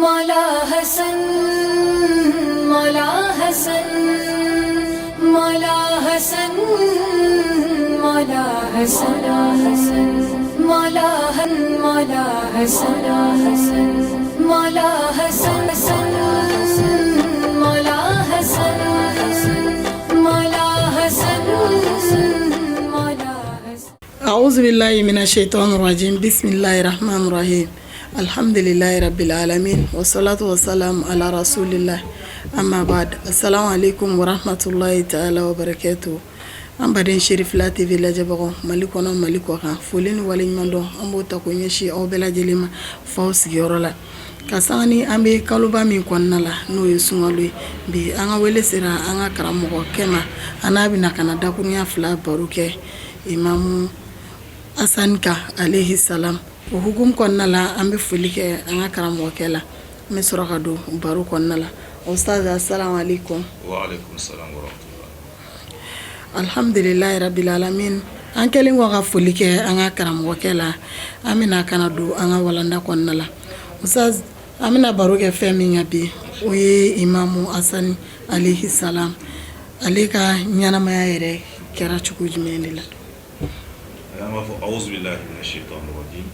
Mola Hasan, Mola Hasan, Mola Hasan, Mola Hasan, Mola Mola Hasan, Mola Hasan, Mola Hasan, Mola Hasan, Mola Hasan. أعوذ بالله من الشيطان الرجيم، بسم الله الرحمن الرحيم، الحمد لله رب العالمين والصلاة والسلام على رسول الله، أما بعد، السلام عليكم ورحمة الله تعالى وبركاته. An baden Cherifla TV lajɛbagaw, Mali kɔnɔ, Mali kɔ kan, foli ni waleɲuman dɔn, an b'o ta k'o ɲɛsin aw bɛɛ lajɛlen ma f'aw sigiyɔrɔ la. Ka sanga ni an bɛ kaloba min kɔnɔna la, n'o ye sunkalo ye, bi an ka wele sera an ka karamɔgɔkɛ ma. An n'a bɛna ka na dakurunya fila baro kɛ Imamu Hassan kan alayhi salam. O hukumu kɔnɔna la, an bɛ foli kɛ an ka karamɔgɔkɛ la, an bɛ sɔrɔ ka don baro kɔnɔna la. Ustaz, assalamu alaikum. Wa alaikum salam wa rahmatullah. Alhamdulilayi rabbil alamin. An kɛlen kɔ ka foli kɛ an ka karamɔgɔkɛ la, an bɛna ka na don an ka walanda kɔnɔna la. Ustaz, an bɛna baro kɛ fɛn min kan bi, o ye Imamu Hassan alayhi salam, ale ka ɲɛnamaya yɛrɛ kɛra cogo jumɛn de la? An b'a fɔ أعوذ بالله من الشيطان الرجيم،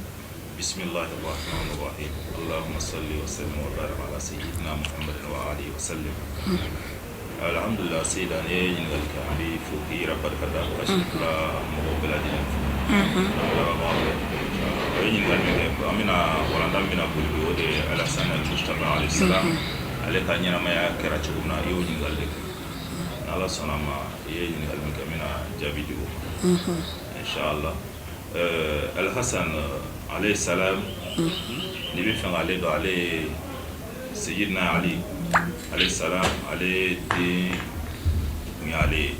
بسم الله الرحمن الرحيم، اللهم صل وسلم وبارك على سيدنا محمد وآله وسلم. Alhamdulillah, Seyida, ne ye ɲininkali kɛ, an b'i fo k'i yɛrɛ barika da ka Cherifla mɔgɔw bɛɛ lajɛlen fo, lamɛnbagaw bɛɛ. O ye ɲininkali min kɛ, an bɛna walanda min bɛna boli bi, o de ye Alhasan al-Mujtaba alayhi salam, ale ka ɲɛnamaya kɛra cogo min na. I y'o ɲininkali de kɛ. N'Ala sɔnna ma, i ye ɲininkali min kɛ, n bɛna jaabi di o ma inshallah. Alhasan alayhi salam, n'i bɛ fɛ k'ale dɔn, ale ye Seyyidina Ali alayhi salam, ale den tun y'ale ye,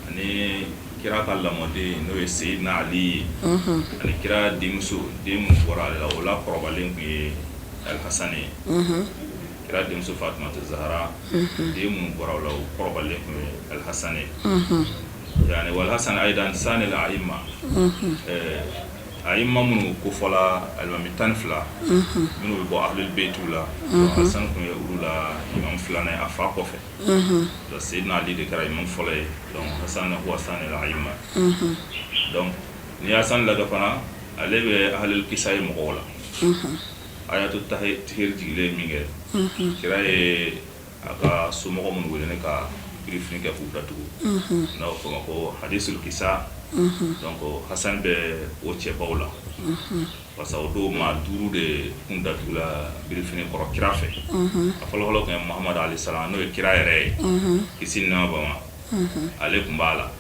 ani kira ka lamɔden, n'o ye Seyyidina Ali ye, ani kira denmuso, den min bɔra ale la, o la kɔrɔbalen tun ye Alhasan ye. Kira denmuso Fatumata Zahara, den minnu bɔra o la, o kɔrɔbalen tun ye Alhasan ye. Yani walhasan aidan sani al-a'imma, a'imma minnu kofɔla, alimami 12 minnu bɛ bɔ ahlul baytiw la, donc Hasan tun ye olu la imam filanan ye a fa kɔfɛ. Donc Seydina Ali de kɛra imam fɔlɔ ye, donc Hasan huwa sani al-a'imma. Donc ni Hasan lajɛ fana, ale bɛ ahlul kisa ye mɔgɔw la. Ayatu tahir jigilen min kɛ, kira ye a ka somɔgɔ minnu wele ne ka birifini kɛ k'u datugu, n'a bɛ fɔ o ma ko hadisul kisa. Donc Hasan bɛ o cɛbaw la, parce que o don maa duuru de kun datugula birifini kɔrɔ kira fɛ. A fɔlɔfɔlɔ tun ye Muhamadu alayhi salam, n'o ye kira yɛrɛ ye, kisi ni nɛɛma b'a ma, ale tun b'a la,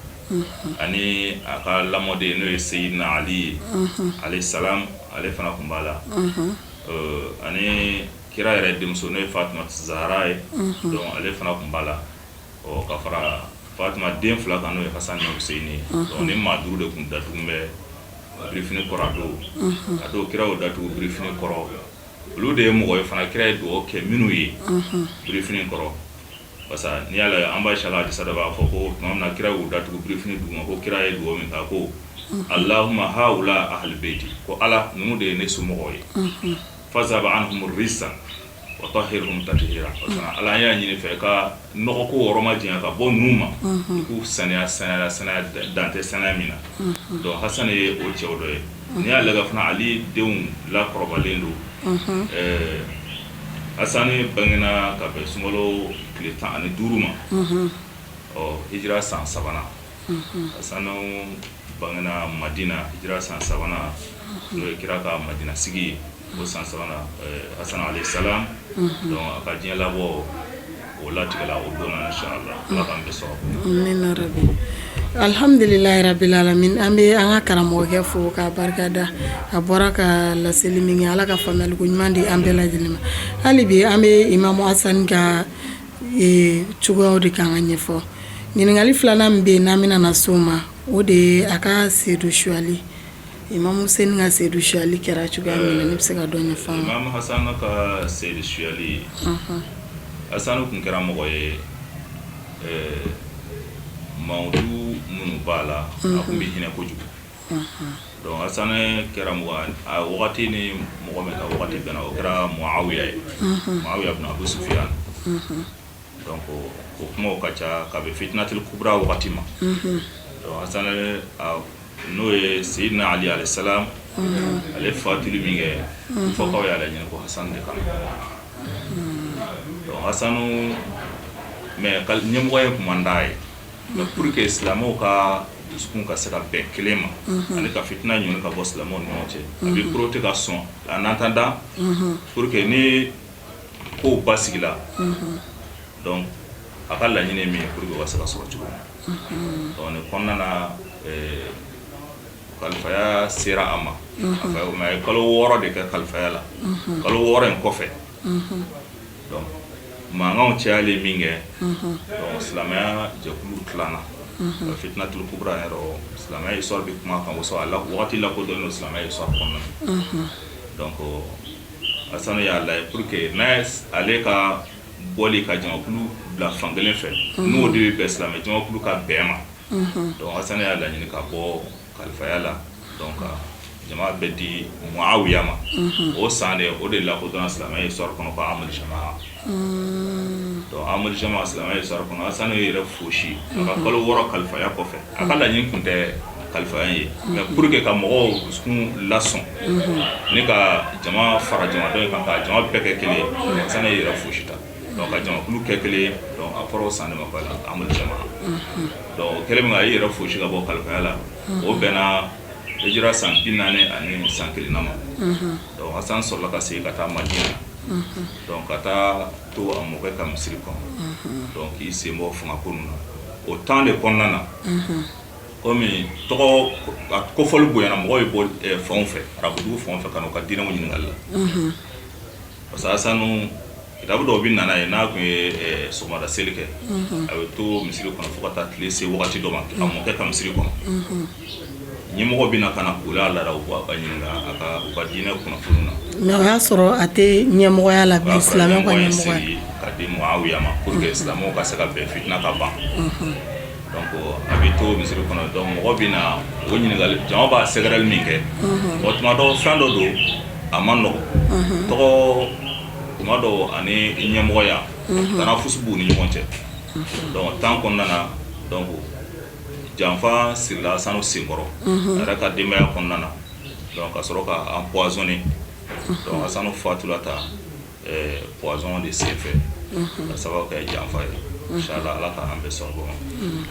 ani a ka lamɔden, n'o ye Seyyidina Ali ye alayhi salam, ale fana tun b'a la, ani kira yɛrɛ denmuso, n'o ye Fatima Zahara ye, donc ale fana tun b'a la, ɔ ka fara Fatima den fila kan, n'o ye Hasan ni Hussein ye. Donc ni maa duuru de tun datugu bɛ birifini kɔrɔ a don. A don kira y'o datugu birifini kɔrɔ, olu de ye mɔgɔ ye fana kira ye dugawu kɛ minnu ye birifini kɔrɔ, parce que n'i y'a lajɛ, an b'a sala hadisa dɔ b'a fɔ ko tuma min na kira y'u datugu birifini duguma, ko kira ye dugawu min kɛ ko اللهم هؤلاء أهل بيتي, ko Ala, ninnu de ye ne somɔgɔw ye, فاذهب عنهم الرجس وطهرهم تطهيرا. Ala, an y'a ɲini fɛ ka nɔgɔ ko yɔrɔ ma janya ka bɔ ninnu ma, i k'u saniya, saniya, saniya dan tɛ saniya min na. Donc Hasan ye o cɛw dɔ ye. N'i y'a lajɛ fana, Ali denw lakɔrɔbalen don. Hasani bangena ka bɛn sunkalo tile 15 ma, ɔ hijira san sabanan. Hasanu bangena Madina hijira san sabanan, n'o ye kira ka Madina sigi ye, o san sabanan Hasan alayhi salam. Donc a ka diɲɛ labɔ o latigɛla o don na, inshallah. Ala k'an bɛɛ sɔrɔ. Amina rabi, alhamdulilayi rabil alamin. An bɛ an ka karamɔgɔkɛ fo k'a barika da. A bɔra ka laseli min kɛ, Ala ka faamuyaliko ɲuman di an bɛɛ lajɛlen ma. Hali bi an bɛ Imamu Hasani ka cogoyaw de kan ka ɲɛfɔ. Ɲininkali filanan min bɛ yen n'an bɛna na s'o ma, o de ye a ka seyidu suyali, Imamu Huseni ka seyidu suyali kɛra cogoya min na, ne bɛ se ka dɔ ɲɛfɔ an ma? Imam Hasan ka seyidu suyali, Hasan tun kɛra mɔgɔ ye, mawudu minnu b'a la, a tun bɛ hinɛ kojugu. Donc Hasan kɛra mɔgɔ a wagati ni mɔgɔ min ka wagati bɛnna, o kɛra Muawiya ye, Muawiya ibn Abu Sufyan. Donc o kumaw ka ca ka bɛn fitinatul kubra wagati ma. Donc Hasan, n'o ye Seyidina Ali alayhi salam, ale fatuli min kɛ, Kufakaw y'a laɲini ko Hasan de ka na. Donc Hasan, mais ɲɛmɔgɔya tun man d'a ye, mais pour que silamɛw ka dusukun ka se ka bɛn kelen ma ani ka fitina ɲini ka bɔ silamɛw ni ɲɔgɔn cɛ, a bɛ profiter ka sɔn en attendant, pour que ni kow basigila, donc a ka laɲini ye min ye, pour que o ka se ka sɔrɔ cogo min. Donc nin kɔnɔna na, kalifaya sera a ma. A ye kalo 6 de kɛ kalifaya la. Kalo 6 in kɔfɛ, donc mankanw cayalen min kɛ, donc silamɛya jɛkulu tilana. Fitinatul kubra yɛrɛ, silamɛya histoire bɛ kuma kan kosɛbɛ. A la wagati lakodɔnnen don silamɛya histoire kɔnɔna na. Donc Hasan y'a lajɛ pour que n'a ale ka bɔli ka jamakulu bila fankelen fɛ, n'o de bɛ bɛn silamɛ jamakulu ka bɛn ma. Donc Hasan y'a laɲini ka bɔ kalifaya la, donc ka jama bɛɛ di Muawiya ma. O san de, o de lakodɔnna silamɛya histoire kɔnɔ ko Amul Jamaa. Donc Amul Jamaa, silamɛya histoire kɔnɔ, Hasan yɛrɛ fosi a ka kalo 6 kalifaya kɔfɛ. A ka laɲini tun tɛ kalifaya ye, mais pour que ka mɔgɔw dusukun lasɔn ni ka jama fara jama dɔ in kan, ka jama bɛɛ kɛ kelen ye, Hasan yɛrɛ fosi ta, donc ka jamakulu kɛ kelen ye. Donc a fɔra o san de ma ko Amul Jamaa. Donc o kɛlen min a y'i yɛrɛ fosi ka bɔ kalifaya la, o bɛnna hijira san 41 ma. Donc Hasan sɔrɔla ka segin ka taa Madina, donc ka taa to a mɔkɛ ka misiri kɔnɔ, donc k'i sen bɔ fangako ninnu na. O temps de kɔnɔna na, komi tɔgɔ a kofɔli bonyana, mɔgɔw ye bɔ fanw fɛ, arabudugu fanw fɛ, ka na u ka diinɛw ɲininkali la, parce que Hasanu, kitabu dɔw bɛ nana ye, n'a tun ye sɔgɔmada seli kɛ, a bɛ to misiri kɔnɔ fo ka taa tile se wagati dɔ ma, a mɔkɛ ka misiri kɔnɔ. Ɲɛmɔgɔ bɛ na ka na k'u a laada, u ka ɲininka a ka u ka diinɛ kunnafoni na. Mais o y'a sɔrɔ a tɛ ɲɛmɔgɔya la bilen, silamɛw ka ɲɛmɔgɔya. Ka di Muawiya ma pour que silamɛw ka se ka bɛn, fitina ka ban. Donc a bɛ to misiri kɔnɔ, donc mɔgɔ bɛ na o ɲininkali, jama b'a sɛgɛrɛli min kɛ. Bon, tuma dɔw fɛn dɔ don, a ma nɔgɔn, tɔgɔ tuma dɔw ani ɲɛmɔgɔya tanafusu b'u ni ɲɔgɔn cɛ. Donc temps kɔnɔna na, donc janfa sirila sanu senkɔrɔ a yɛrɛ ka denbaya kɔnɔna na, donc ka sɔrɔ ka empoisonné. Donc Hasanu fatula ta poison de senfɛ, ka sababu kɛ janfa ye. Inshallah, Ala ka an bɛɛ sababu ma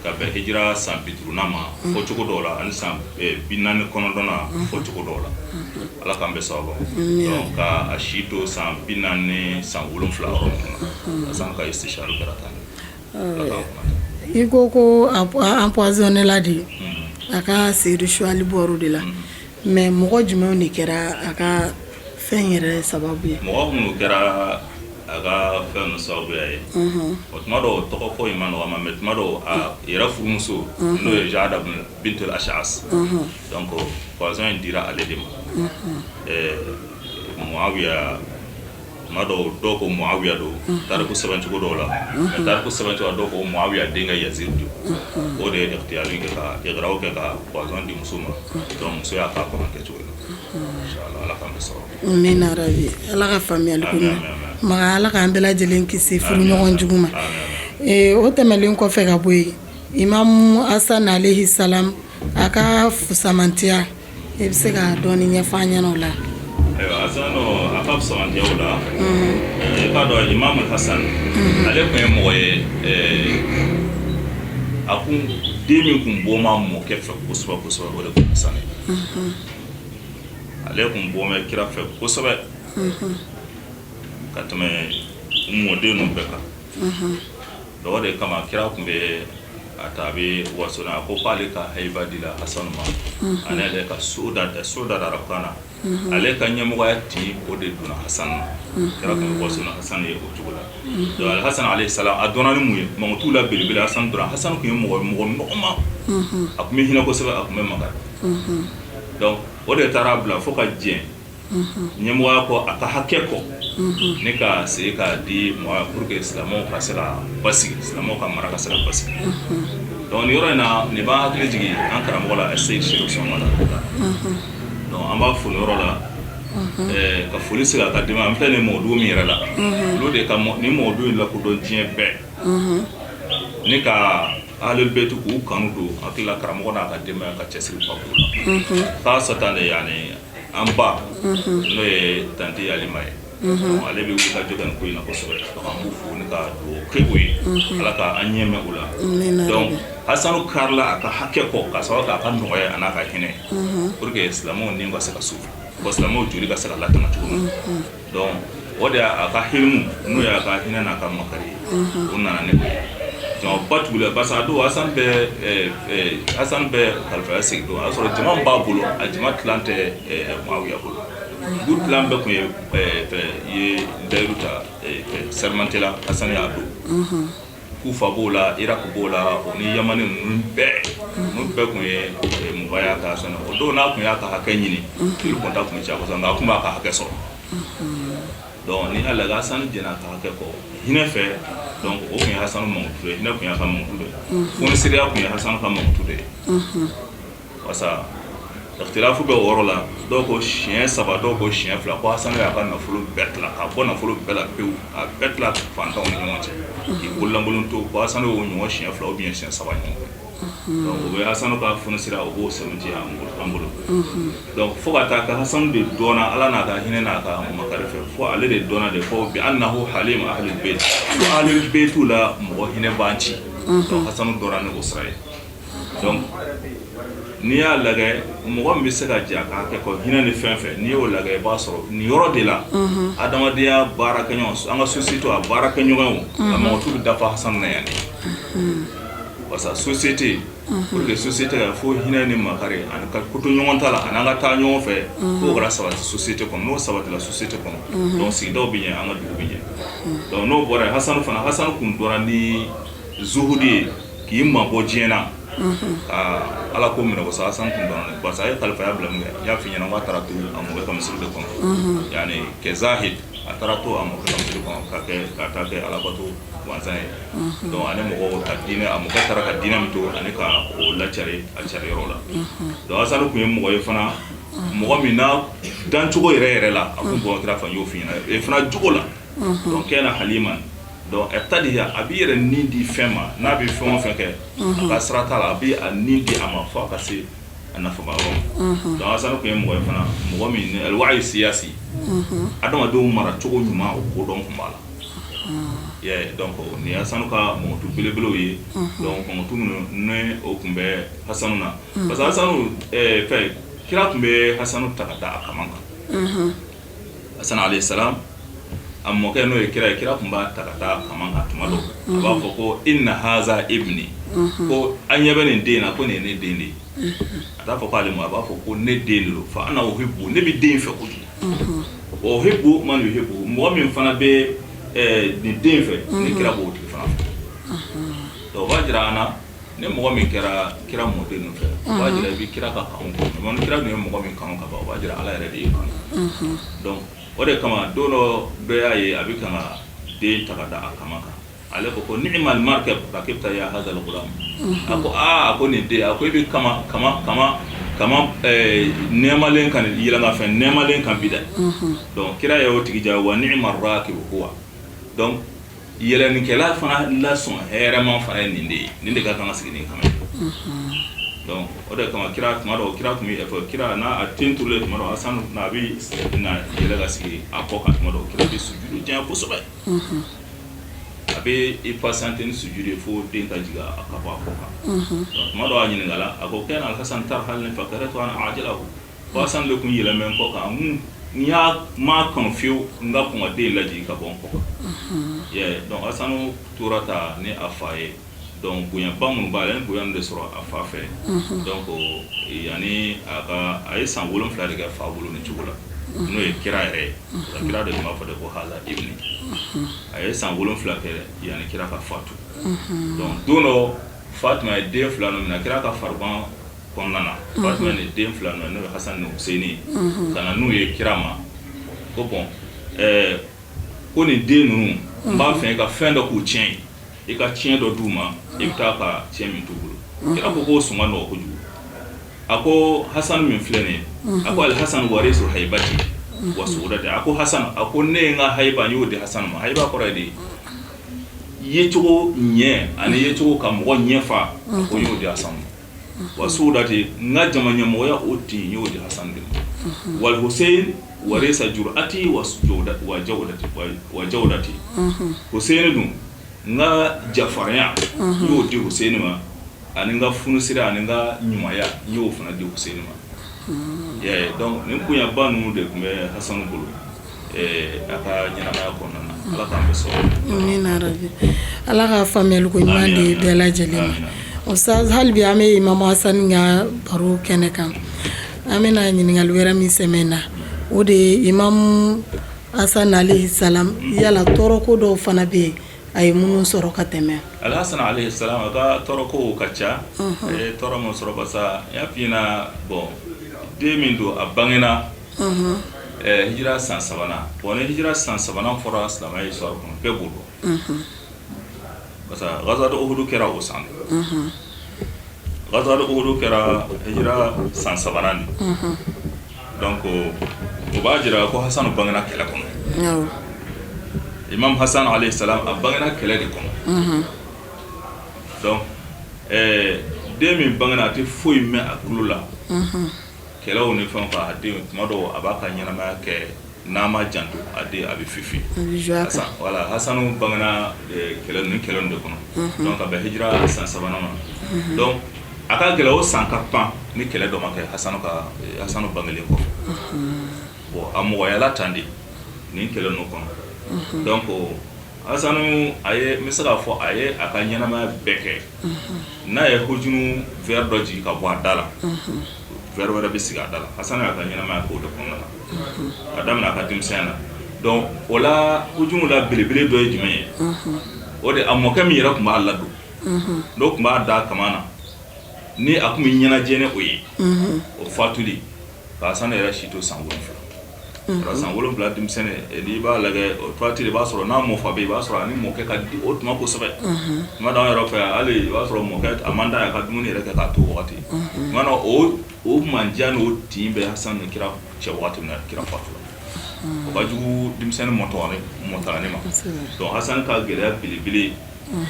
ka bɛn hijira san 50nan ma fɔ cogo dɔw la, ani san 49nan fɔ cogo dɔw la. Ala k'an bɛɛ sababu ma. Donc ka a si to san 47 yɔrɔ ninnu na, Hasan ka istishari kɛra tan. Ala k'an kunna. I ko ko empoisonné la de, a ka seyidu suwali bɔr'o de la, mais mɔgɔ jumɛnw de kɛra a ka fɛn yɛrɛ sababu ye? Mɔgɔ minnu kɛra a ka fɛn ninnu sababuya ye, o tuma dɔw tɔgɔ fɔ in ma nɔgɔ ma, mais tuma dɔw a yɛrɛ furumuso, n'o ye Jada bintul Ash'as, donc poison in dira ale de ma. Muawiya, tuma dɔw dɔw ko Muawiya don tariku sɛbɛn cogo dɔw la, mais tariku sɛbɛn cogo dɔw ko Muawiya denkɛ Yazid don. O de ye ikhtiyari kɛ ka igraw kɛ ka poison di muso ma. Donc muso y'a k'a kɔnɔ kɛcogo la. Inshallah, Ala k'an bɛ sɔrɔ. Amina rabi, Ala ka faamuyali ko ɲuman maga, Ala k'an bɛɛ lajɛlen kisi furuɲɔgɔn jugu ma. O tɛmɛlen kɔfɛ ka bɔ yen, Imamu Hasan alayhi salam, a ka fusamantiya, i bɛ se ka dɔɔni ɲɛfɔ an ɲɛna o la? Ayiwa, Hasan, a ka fusamantiya o la, i k'a dɔn Imam Hasan, ale tun ye mɔgɔ ye, a kun den min kun bɔ ma mɔkɛ fɛ kosɛbɛ kosɛbɛ, o de kun Hasan ye. Ale kun bɔ bɛ kira fɛ kosɛbɛ ka tɛmɛ mɔden ninnu bɛɛ kan. Donc o de kama kira tun bɛ a ta, a bɛ waso a ko k'ale ka hayiba di la Hasan ma, ani ale ka so da so da arabukan na, ale ka ɲɛmɔgɔya tin, o de donna Hasan na. Kira tun bɛ waso ni Hasan ye o cogo la. Donc Hasan alayhi salam, a dɔnna ni mun ye mankutu la belebele, Hasan dɔrɔn. Hasan tun ye mɔgɔ nɔgɔma, a tun bɛ hinɛ kosɛbɛ, a tun bɛ makari. Donc o de taara bila fo ka diɲɛ ɲɛmɔgɔya kɔ, a ka hakɛ kɔ, ne ka segin k'a di mɔgɔ pour que silamɛw ka se ka basigi, silamɛw ka mara ka se ka basigi. Donc nin yɔrɔ in na, nin b'an hakili jigin an karamɔgɔ la, Seyid Chérif Usman Madani. Donc an b'a fo nin yɔrɔ la, ka foli segin a ka denbaya. An filɛ nin mɔgɔdugu min yɛrɛ la, olu de ka nin mɔgɔdugu in lakodɔn diɲɛ bɛɛ ni ka Ahlul Bayt k'u kanu don hakili la. Karamɔgɔ n'a ka denbaya ka cɛsiri ba b'u la, khasatan de yani an ba, n'o ye tanti Alima ye. Ale bɛ wuli ka jɔ kɛ nin ko in na kosɛbɛ. Donc an b'u fo ni ka dugawu kɛ u ye, Ala ka an ɲɛ mɛn u la. Donc Hasanu karila a ka hakɛ kɔ ka sababu kɛ a ka nɔgɔya a n'a ka hinɛ, pour que silamɛw ni ka se ka sauver, bon, silamɛw joli ka se ka latanga cogo min. Donc o de y'a ka hilimu, n'o y'a ka hinɛ n'a ka makari ye, o nana ni o ye. Jamaba tugula, parce que a don Hasan bɛ kalifaya segin don, a y'a sɔrɔ jama min b'a bolo, a jama tilan tɛ Muawiya bolo. Dugu tilan bɛɛ tun ye fɛ ye layiru ta, sermenté la. Hasan y'a don, Kufa b'o la, Irak b'o la, o ni Yamani ninnu bɛɛ tun ye mubaya ka Hasan. O don n'a tun y'a ka hakɛ ɲini, olu kɔnta tun bɛ caya kosɛbɛ, nka a tun b'a ka hakɛ sɔrɔ. Donc ni y'a lajɛ, Hasan jɛnna a ka hakɛ kɔ hinɛ fɛ. Donc o tun ye Hasan mankutu ye, hinɛ tun y'a ka mankutu de ye, fonisiriya tun ye Hasan ka mankutu de ye. Wasa ikhtilafu bɛ o yɔrɔ la, dɔw ko siɲɛ saba, dɔw ko siɲɛ fila, ko Hasan y'a ka nafolo bɛɛ tila ka bɔ nafolo bɛɛ la pewu, a bɛɛ tila fantanw ni ɲɔgɔn cɛ, k'i bololankolon to, ko Hasan y'o ɲɔgɔn siɲɛ fila ou bien siɲɛ saba ɲɔgɔn kɛ. Donc o bɛ Hasan ka fonisiriya, o b'o sɛbɛntiya an bolo. Donc fo ka taa kɛ, Hasan de dɔnna Ala n'a ka hinɛ n'a ka makari fɛ, fo ale de dɔnna de fo bi annahu halim ahlul bayt, ko ahlul bayt la mɔgɔ hinɛ b'an ci. Donc Hasan dɔnna ni o sira ye. Donc n'i y'a lajɛ, mɔgɔ min bɛ se ka jɛ a ka hakɛ kɔ hinɛ ni fɛn fɛn, n'i y'o lajɛ, i b'a sɔrɔ nin yɔrɔ de la, adamadenya baarakɛɲɔgɔn, an ka société a baarakɛɲɔgɔnw, a mɔgɔ t'u bɛ dafa Hasan na yan de. Parce que société, pour que société ka fo hinɛ ni makari ani ka koto ɲɔgɔn ta la ani an ka taa ɲɔgɔn fɛ, f'o kɛra sabati société kɔnɔ. N'o sabatila société kɔnɔ, donc sigidaw bɛ ɲɛ, an ka dugu bɛ ɲɛ. Donc n'o bɔra yen, Hasan fana, Hasan kun dɔnna ni zuhudi ye, k'i mabɔ diɲɛ na ka Ala ko minɛ ko Hasan kun dɔnna, parce que a ye kalifaya bila min kɛ, n y'a f'i ɲɛna k'a taara to a mɔkɛ ka misiri de kɔnɔ, yani kɛ zahid, a taara to a mɔkɛ ka misiri kɔnɔ ka kɛ ka taa kɛ alabato gansan ye. Donc ani mɔgɔw ka diinɛ, a mɔkɛ taara ka diinɛ min to ani ka o lacari a cari yɔrɔ la. Donc Hasan kun ye mɔgɔ ye fana, mɔgɔ min n'a dancogo yɛrɛ yɛrɛ la, a kun bɔ kira fɛ, n y'o f'i ɲɛna fana jogo la. Donc kana haliman, donc ɛtadiya, a b'i yɛrɛ nin di fɛn ma, n'a bɛ fɛn o fɛn kɛ, a ka sira t'a la, a bɛ a nin di a ma fo a ka se a nafama yɔrɔ ma. Donc Hasan kun ye mɔgɔ ye fana, mɔgɔ min alwayi siyasi, adamadenw mara cogo ɲuman, o kodɔn kun b'a la. Donc nin ye Hasan ka mankutu belebelew ye. Donc mankutu minnu ne o kun bɛ Hasan na, parce que Hasan fɛn, kira tun bɛ Hasan ta ka da a kaman kan. Hasan alayhi salam, a mɔkɛ n'o ye kira ye, kira tun b'a ta ka taa kaman kan. Tuma dɔ a b'a fɔ ko inna haza ibni, ko an ɲɛ bɛ nin den na, ko nin ye ne den de ye. A t'a fɔ k'ale ma, a b'a fɔ ko ne den de don. Fa ana uhibbu, ne bɛ den fɛ kojugu, wa uhibbu man yuhibbu, mɔgɔ min fana bɛ nin den fɛ, ne kira b'o tigi fana fɛ. Donc o b'a jira an na, ni mɔgɔ min kɛra kira mɔden ninnu fɛ, o b'a jira i bɛ kira ka kanu kɔnɔ. Ni kira dun ye mɔgɔ min kanu ka ban, o b'a jira Ala yɛrɛ de y'i kanu. Donc o de kama, don dɔ, dɔ y'a ye a bɛ kan ka den ta ka da a kama kan, ale ko ko ni'mal markab rakibta ya hadha al-ghulam. A ko aa, a ko nin den, a ko i bɛ kama kama kama kama nɛɛmalen kan, yɛlɛnka nɛɛmalen kan bi dɛ. Donc kira y'o tigi jaabi wa ni'mal rakib huwa. Donc yɛlɛnnikɛla fana lasɔn hɛrɛma fana ye nin de ye, nin de ka kan ka sigi nin kama ye. Donc o de kama, kira tuma dɔw, kira tun bɛ fɔ kira n'a a ten turulen tuma dɔw, Hasan n'a bɛ na yɛlɛ ka sigi a kɔ kan tuma dɔw, kira bɛ sujudu janya kosɛbɛ, a bɛ i patienter ni sujudu ye fo den ka jigin a ka bɔ a kɔ kan. Donc tuma dɔw a ɲininka la, a ko kana Hasan tarhalni fa karihtu an ajilahu, ko Hasan de kun yɛlɛmɛ n kɔ kan, n y'a m'a kanu fiyewu n ka kɔn ka den lajigin ka bɔ n kɔ kan. Donc Hasan tora ta ni a fa ye. Donc bonyaba minnu b'ale ni bonya de sɔrɔ a fa fɛ. Donc yanni a ka, a ye san 7 de kɛ fa bolo ni cogo la, n'o ye kira yɛrɛ ye. Kira de tun b'a fɔ de ko haza ibni. A ye san 7 kɛ yanni kira ka fatu. Donc don dɔ, Fatima ye den fila ninnu minɛ kira ka farigan kɔnɔna na. Fatima ni den fila ninnu, n'o ye Hasan ni Husseini ye, ka na n'u ye kira ma, ko bon, ko nin den ninnu, n b'a fɛ ka fɛn dɔ k'u tiɲɛ ye. I ka tiɲɛ dɔ d'u ma, i bɛ taa ka tiɲɛ min t'u bolo. Kira ko k'o sɔn ka nɔgɔ kojugu. A ko Hasan min filɛ nin ye, a ko alhasan warisu haibati wa sudati. A ko Hasan, a ko ne ye n ka haiba, n y'o di Hasan ma. Haiba kɔrɔ ye di? Yecogo ɲɛ ani yecogo ka mɔgɔ ɲɛfa. A ko n y'o di Hasan ma. Wa sudati, n ka jama ɲɛmɔgɔya o tin, n y'o di Hasan de ma. Wal Hussein warisa jurati wa jawdati. Hussein dun, n ka jafarinya, n y'o di Hussein ma, ani n ka funisira ani n ka ɲumanya, n y'o fana di Hussein ma. I y'a ye? Donc nin bonyaba ninnu de tun bɛ Hasan bolo a ka ɲɛnamaya kɔnɔna na. Ala k'an bɛ sɔrɔ. Amina rabi. Ala ka faamuyali ko ɲuman di bɛɛ lajɛlen ma. Ustaz, hali bi an bɛ Imamu Hasani ka baro kɛnɛ kan. An bɛna ɲininkali wɛrɛ min sɛmɛ na, o de ye Imamu Hasan alayhi salam, yala tɔɔrɔko dɔw fana bɛ yen a ye minnu sɔrɔ ka tɛmɛ? Alhasan alayhi salam, a ka tɔɔrɔkow ka ca. A ye tɔɔrɔ min sɔrɔ, parce que n y'a f'i ɲɛna, bon, den min don, a bangena hijira san sabanan. Bon, ni hijira san sabanan fɔra silamɛya histoire kɔnɔ, bɛɛ b'o dɔn, parce que Ghazwat Uhud kɛra o san de. Ghazwat Uhud kɛra hijira san sabanan de. Donc o b'a jira ko Hasan bangena kɛlɛ kɔnɔ. Imam Hassan alayhi salam, a bangena kɛlɛ de kɔnɔ. Donc den min bangena, a tɛ foyi mɛn a tulo la kɛlɛw ni fɛnw kan. A den, tuma dɔw a b'a ka ɲɛnamaya kɛ, n'a ma janto a den, a bɛ fifi. Hasan, voilà, Hasanu bangena kɛlɛ ni kɛlɛ de kɔnɔ. Donc a bɛ hijira san sabanan ma. Donc a ka gɛlɛ o san ka pan ni kɛlɛ dɔ ma kɛ Hasanu ka Hasanu bangelen kɔfɛ. Bon, a mɔgɔyala tan de nin kɛlɛ ninnu kɔnɔ. Donc Hasanu, a ye, n bɛ se k'a fɔ a ye a ka ɲɛnamaya bɛɛ kɛ, n'a ye hujunu verre dɔ jigin ka bɔ a da la, verre wɛrɛ bɛ sigi a da la. Hasanu y'a ka ɲɛnamaya k'o de kɔnɔna na ka daminɛ a ka denmisɛnya na. Donc o la, hujunu la belebele dɔ ye jumɛn ye? O de, a mɔkɛ min yɛrɛ tun b'a ladon, n'o tun b'a da kama na, ni a tun bɛ ɲɛnajɛ ni o ye, o fatuli ka Hasanu yɛrɛ si to san 7. San 7 denmisɛnnin, n'i b'a lajɛ o waati, i b'a sɔrɔ n'a mɔ fa bɛ yen, i b'a sɔrɔ ani mɔkɛ ka di o tuma kosɛbɛ. Tuma dɔ, an yɛrɛ fɛ yan hali, i b'a sɔrɔ mɔkɛ a man d'a ye a ka dumuni yɛrɛ kɛ k'a to wagati. Tuma dɔ, o mandiya n'o tin bɛ Hasan ni kira cɛ wagati min na, kira fatula, o ka jugu denmisɛnnin mɔtɔlani ma. Donc Hasan ka gɛlɛya belebele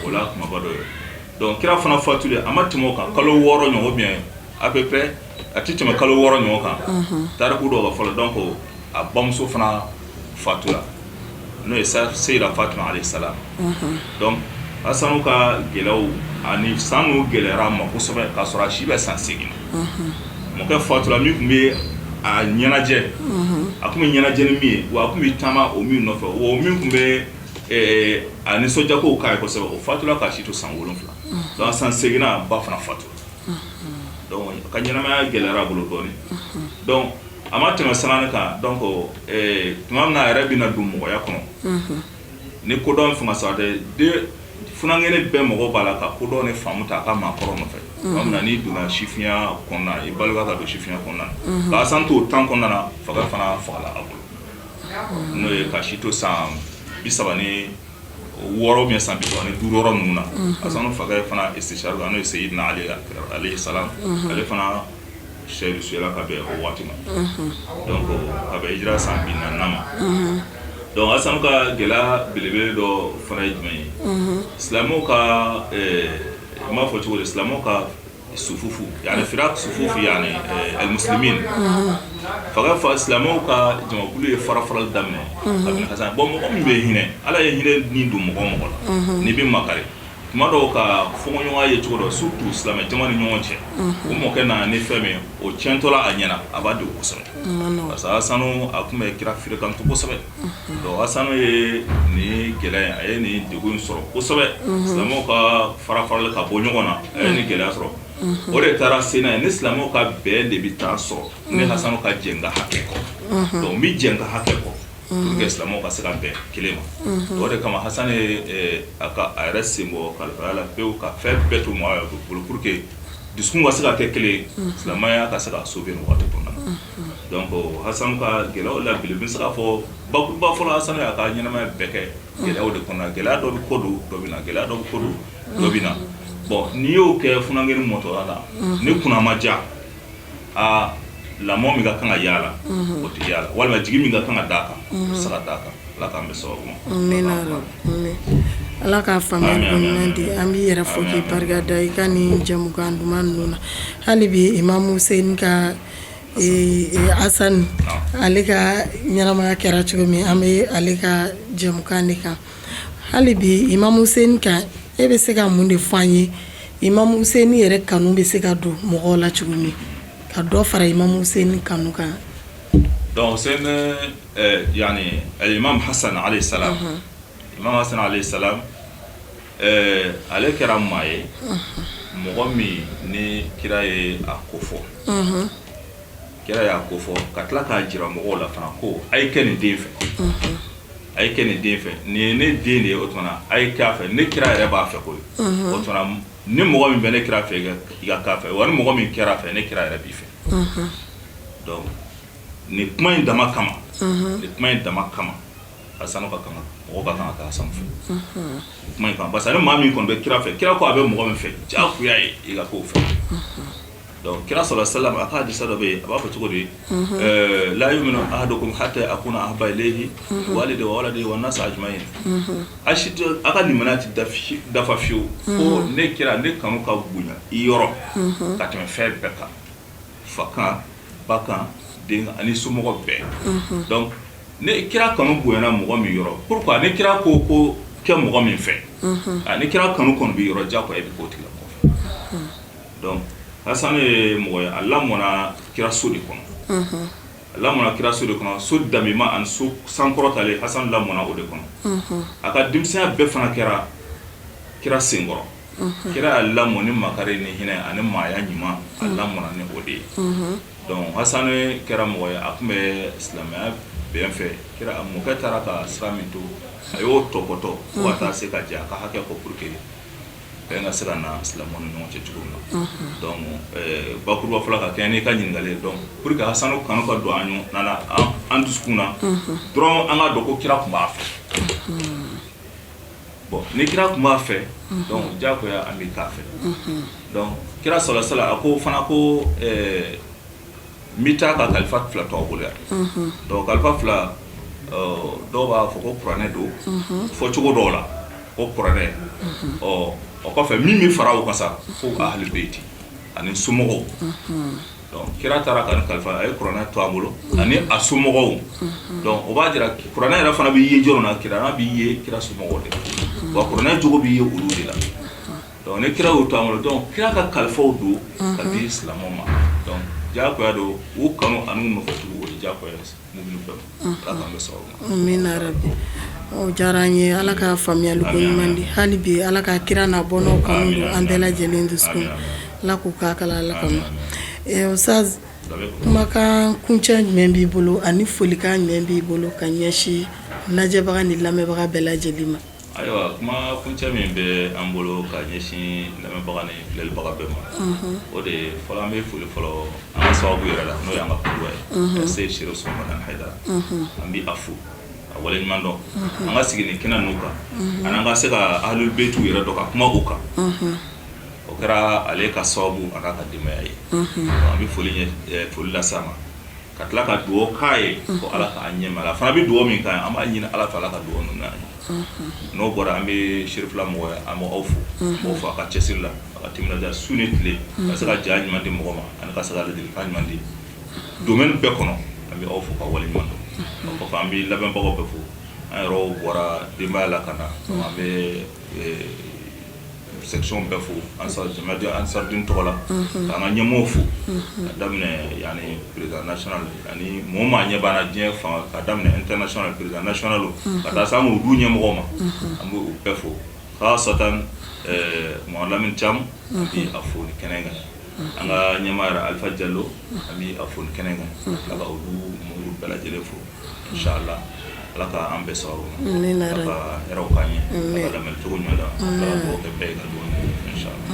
o la kumaba dɔ ye. Donc kira fana fatulen, a ma tɛmɛ o kan kalo 6 ɲɔgɔn, bien à peu près a tɛ tɛmɛ kalo 6 ɲɔgɔn kan, tariku dɔw ka fɔlɔ. Donc a bamuso fana fatula, n'o ye Seyida Fatima alayhi salam. Donc Hasanu ka gɛlɛyaw ani san ninnu gɛlɛyara a ma kosɛbɛ, k'a sɔrɔ a si bɛ san 8 na. Mɔkɛ fatula, min tun bɛ a ɲɛnajɛ, a tun bɛ ɲɛnajɛ ni min ye, wa a tun bɛ taama o min nɔfɛ, o min tun bɛ a nisɔndiyakow k'a ye kosɛbɛ, o fatula k'a si to san 7. Donc san 8nan, ba fana fatula. Donc a ka ɲɛnamaya gɛlɛyara a bolo dɔɔnin. Donc a ma tɛmɛ sanani kan. Donc tuma min na a yɛrɛ bɛna don mɔgɔya kɔnɔ ni kodɔn fanga sɔrɔ tɛ den funankɛni bɛɛ, mɔgɔ b'a la ka kodɔn ni faamu ta a ka maakɔrɔ nɔfɛ. Tuma min na n'i donna sifinya kɔnɔna, i balikuya ka don sifinya kɔnɔna na, ka Hasan to o temps kɔnɔna na, fakɛ fana fagala a bolo, n'o ye ka si to san 36 ou san 35 yɔrɔ ninnu na. Hasan fakɛ fana istishhad, n'o ye Seyidina Ali alayhi salam, ale fana seyidu suyala ka bɛn o waati ma. Donc ka bɛn hijira san 40nan ma. Donc Hasan ka gɛlɛya belebele dɔ fana ye jumɛn ye? Silamɛw ka, n b'a fɔ cogo di, silamɛw ka sufufu, yani firak sufufu, yani almuslimin, faga fa silamɛw ka jamakulu ye fara farali daminɛ kabini Hasan. Bon, mɔgɔ min bɛ hinɛ, Ala ye hinɛ ni don mɔgɔ o mɔgɔ la, n'i bɛ makari tuma dɔw ka fɔɲɔgɔnya ye cogo dɔ, surtout silamɛ jama ni ɲɔgɔn cɛ, o mɔkɛ nana ni fɛn min o tiɲɛtɔla a ɲɛna, a b'a degun kosɛbɛ, parce que Hasanu, a tun bɛ kira fréquenter kosɛbɛ. Donc Hasanu ye nin gɛlɛya in, a ye nin degun in sɔrɔ kosɛbɛ. Silamɛw ka fara farali ka bɔ ɲɔgɔn na, a ye nin gɛlɛya sɔrɔ. O de taara se n'a ye ni silamɛw ka bɛn de bɛ taa sɔrɔ ni Hasanu ka jɛn ka hakɛ kɔ. Donc n bɛ jɛn ka hakɛ kɔ pour que silamɛw ka se ka bɛn kelen ma. O de kama Hasan ye a ka a yɛrɛ sen bɔ kalifaya la pewu, ka fɛn bɛɛ to mɔgɔ bolo pour que dusukun ka se ka kɛ kelen ye, silamɛya ka se ka sauver nin waati kɔnɔna na. Donc Hasan ka gɛlɛyaw la bi n bɛ se k'a fɔ bakuruba fɔlɔ, Hasan y'a ka ɲɛnamaya bɛɛ kɛ gɛlɛyaw de kɔnɔ. Gɛlɛya dɔ bɛ ko don, dɔ bɛ na, gɛlɛya dɔ bɛ ko don, dɔ bɛ na. Bon, n'i y'o kɛ funankɛnin mɔtɔla la, ni kunna ma diya, aa, lamɔ min ka kan ka y'a la, o tɛ y'a la, walima jigi min ka kan ka d'a kan, o tɛ se ka d'a kan. Ala k'an bɛn sababu ma. Amina yarabi. Ala k'a faamuya ko ɲuman di. An b'i yɛrɛ fo k'i barika da i ka nin jɛmukan duman ninnu na. Hali bi, Imamu Hussein ka Hasan, ale ka ɲɛnamaya kɛra cogo min, an bɛ ale ka jɛmukan de kan hali bi. Imamu Hussein kan, e bɛ se ka mun de fɔ an ye, Imamu Hussein yɛrɛ kanu bɛ se ka don mɔgɔw la cogo min, ka dɔ fara Imamu Hussein kanu kan? Donc Hussein, yani Imam Hassan alayhi salam, Imam Hassan alayhi salam, ale kɛra maa ye, mɔgɔ min ni kira ye a ko fɔ, kira y'a ko fɔ ka tila k'a jira mɔgɔw la fana ko a ye kɛ nin den fɛ, a ye kɛ nin den fɛ, nin ye ne den de ye. O tuma na, a ye kɛ a fɛ, ne kira yɛrɛ b'a fɛ koyi. O tuma na, ni mɔgɔ min bɛ ne kira fɛ, i ka k'a fɛ, wa ni mɔgɔ min kɛra a fɛ, ne kira yɛrɛ b'i fɛ. Donc nin kuma in dama kama, nin kuma in dama kama, Hasan ka kan, mɔgɔ ka kan ka kɛ Hasan fɛ kuma in kama, parce que ni maa min kɔni bɛ kira fɛ, kira ko a bɛ mɔgɔ min fɛ, diyagoya ye i ka k'o fɛ. Donc kira sɔrɔ salam, a ka hadisa dɔ bɛ yen, a b'a fɔ cogo di? La yuminu ahadukum hatta akuna ahabba ilayhi walidi wa waladi wa nas ajma'in. A si tɛ a ka limaniya tɛ dafa fiyewu ko ne kira, ne kanu ka bonya i yɔrɔ ka tɛmɛ fɛn bɛɛ kan, fa kan, ba kan, den ani somɔgɔ bɛɛ. Donc ne kira kanu bonyana mɔgɔ min yɔrɔ, pourquoi ne kira ko kɛ mɔgɔ min fɛ, a ni kira kanu kɔni bɛ yɔrɔ, diyagoya e bɛ k'o tigilamɔgɔ fɛ. Donc Hasan ye mɔgɔ ye, a lamɔna kira so de kɔnɔ, a lamɔna kira so de kɔnɔ, so damima ani so sankɔrɔtalen. Hasan lamɔna o de kɔnɔ. A ka denmisɛnya bɛɛ fana kɛra kira senkɔrɔ. Kira y'a lamɔ ni makari ni hinɛ ani maaya ɲuman, a lamɔna ni o de ye. Donc Hasan kɛra mɔgɔ ye, a tun bɛ silamɛya bɛn fɛ. Kira a mɔkɛ taara ka sira min to, a y'o tɔpɔtɔ fo ka taa se ka jɛ a ka hakɛ kɔ pour que bɛn ka se ka na silamɛw ni ɲɔgɔn cɛ cogo min na. Donc bakuruba fɔlɔ, ka kɛɲɛ n'i ka ɲininkali ye, donc pour que Hasan kanu ka don an ɲɔgɔn na, an dusukun na dɔrɔn, an ka dɔn ko kira tun b'a fɛ. Bon, ni kira tun b'a fɛ, donc diyagoya an bɛ k'a fɛ. Donc kira sɔrɔ sala, a ko fana ko n bɛ taa ka kalifa fila to aw bolo yan. Donc kalifa fila, dɔw b'a fɔ ko kuranɛ don, fɔ cogo dɔw la ko kuranɛ. Ɔ, o kɔfɛ, min bɛ fara o kan sa, ko ahli beyti ani somɔgɔw. Donc kira taara ka ni kalifa, a ye kuranɛ to an bolo ani a somɔgɔw. Donc o b'a jira kuranɛ yɛrɛ fana bɛ ye jɔnw na? Kuranɛ bɛ ye kira somɔgɔw de la, wa kuranɛ jogo bɛ ye olu de la. Donc ni kira y'o to an bolo, donc kira ka kalifaw don ka di silamɛw ma. Donc diyagoya don, u kanu ani u nɔfɛtugu, o ye diyagoya ye muminu bɛɛ ma. Ala k'an bɛ sababu ma. Amina yarabi. O diyara an ye. Ala ka faamuyali ko ɲuman di. Hali bi, Ala ka kira n'a bɔnnaw kanu don an bɛɛ lajɛlen dusukun. Ala k'u k'a kala, Ala kama. Ustaz, kumakan kuncɛ jumɛn b'i bolo ani folikan jumɛn b'i bolo ka ɲɛsin lajɛbaga ni lamɛnbaga bɛɛ lajɛlen ma? Ayiwa, kuma kuncɛ min bɛ an bolo ka ɲɛsin lamɛnbaga ni filɛlibaga bɛɛ ma, o de ye fɔlɔ, an bɛ foli fɔlɔ an ka sababu yɛrɛ la, n'o y'an ka kuruba ye, Seyid Cherif Usumani Hayidara. An bɛ a fo, a waleɲuman dɔn an ka sigi nin kɛnɛ ninnu kan ani an ka se ka ahlul beyitiw yɛrɛ dɔn ka kuma o kan. O kɛra ale ka sababu a n'a ka denbaya ye. An bɛ foli lase a ma, ka tila ka dugawu k'a ye ko Ala k'an ɲɛma. A fana bɛ dugawu min k'an ye, an b'a ɲini Ala fɛ, Ala ka dugawu ninnu n'an ye. N'o bɔra, an bɛ Cherifila mɔgɔ ye, an b'aw fo, an b'aw fo a ka cɛsiri la, a ka timinadiya su ni tile, ka se ka ja ɲuman di mɔgɔ ma ani ka se ka ladilikan ɲuman di domaine bɛɛ kɔnɔ. An bɛ aw fo ka waleɲuman dɔn. O kɔfɛ, an bɛ lamɛnbagaw bɛɛ fo. An yɛrɛw bɔra denbaya la ka na, an bɛ section bɛɛ fo Ansar, Jamaat Ansar Dine tɔgɔ la, k'an ka ɲɛmɔgɔw fo, ka daminɛ yani président national ani mɔgɔ maa ɲɛ b'an na diɲɛ fan, ka daminɛ international président national ka taa se an du ɲɛmɔgɔw ma, an bɛ u bɛɛ fo. Khasatan Muhammad Lamine Thiam, an bɛ a fo ni kɛnɛ kan. An ka ɲɛmaa yɛrɛ Alpha Diallo, an bɛ a fo ni kɛnɛ kan. Ala ka olu mɔgɔw bɛɛ lajɛlen fo. Inshallah, Ala ka an bɛɛ sababu ma, Ala ka hɛrɛw k'an ye, Ala ka lamɛnni cogo ɲuman da, Ala ka dugawu kɛ bɛɛ ye ka dugawu kɛ inshallah.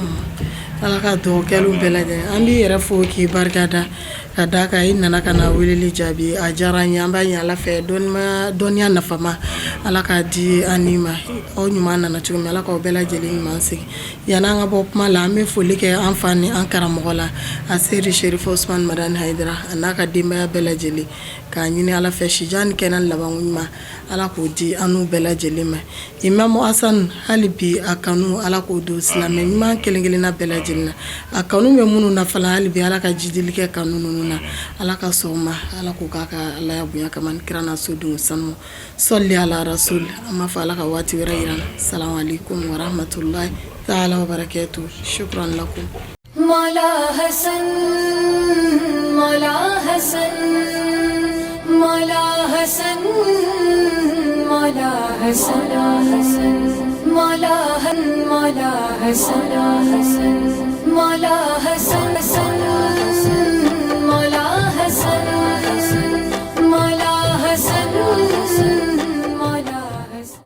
Ala ka dugawu kɛliw bɛɛ lajɛlen. An b'i yɛrɛ fo k'i barika da. Ka d'a kan i nana ka na weleli jaabi, a diyara an ye. An b'a ɲini Ala fɛ, dɔnniya nafama, Ala k'a di an ni ma. Aw ɲuman nana cogo min, Ala k'aw bɛɛ lajɛlen ɲuman segin. Yanni an ka bɔ kuma la, an bɛ foli kɛ an fa ni an karamɔgɔ la, a Seyidi Serifu Usumani Madani Hayidara, a n'a ka denbaya bɛɛ lajɛlen, k'a ɲini Ala fɛ sijan ni kɛnɛya ni labanko ɲuman, Ala k'o di an n'u bɛɛ lajɛlen ma. Imamu Hasan, hali bi a kanu, Ala k'o don silamɛ ɲuman kelen kelenna bɛɛ lajɛlen na. A kanu bɛ minnu na fana, hali bi Ala ka jidili kɛ kanu ninnu na. Ala ka sɔn ma, Ala k'o k'a ka Alaya bonya kama ni kira n'a sodenw sanu. Sɔli ala rasul. An b'a fɔ Ala ka waati wɛrɛ yira an na. Salamu aleykum wa rahmatulahi taala wa barakatu. Shukran lakum. Mawla Hasan, Mawla Hasan, Mawla Hasan, Mawla Hasan, Mawla Mawla Hasan, Mawla Hasan, Hasan.